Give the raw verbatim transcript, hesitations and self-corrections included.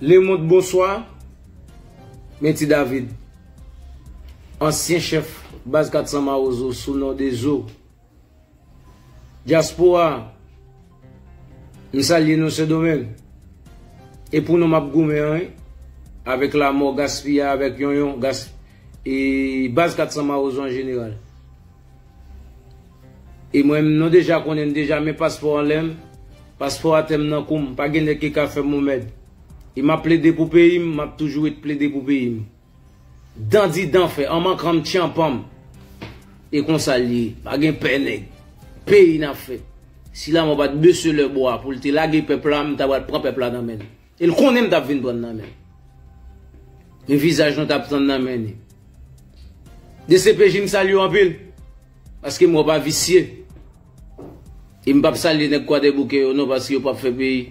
Lemonn, bonswa. Men Ti David, ansyen chèf baz kat san Mawozo sou non de Zo. Dyaspora, m salye nou Sendomeng. E pou nou m ap goumen an, wi. Avèk Lamò, Gaspiya, avèk Yonyon, Gas, e baz kat san Mawozo an jeneral. E mwen, nou deja konnen m deja, men paspò anlè m, paspò atè m nan kou m, pa gen nèg ki ka fè m yon mèd. E m ap plede pou peyi m, m ap toujou ret plede pou peyi m. Dan di dan fè, an mankan m tchanpan m. E konsa l ye, pa gen pè nèg. Peyi n ap fè. Si Lamò pa t bese lè bwa pou l te lage pèp la, m ta pral pran pèp la nan men l. E l konnen m t ap vin pran l nan men l. Men vizaj nou t ap tann nan men li. D C P J, m salye w anpil. Paske m wè w pa visye. E m p ap salye nèg Kwadèboukè yo non, paske yo p ap fè peyi.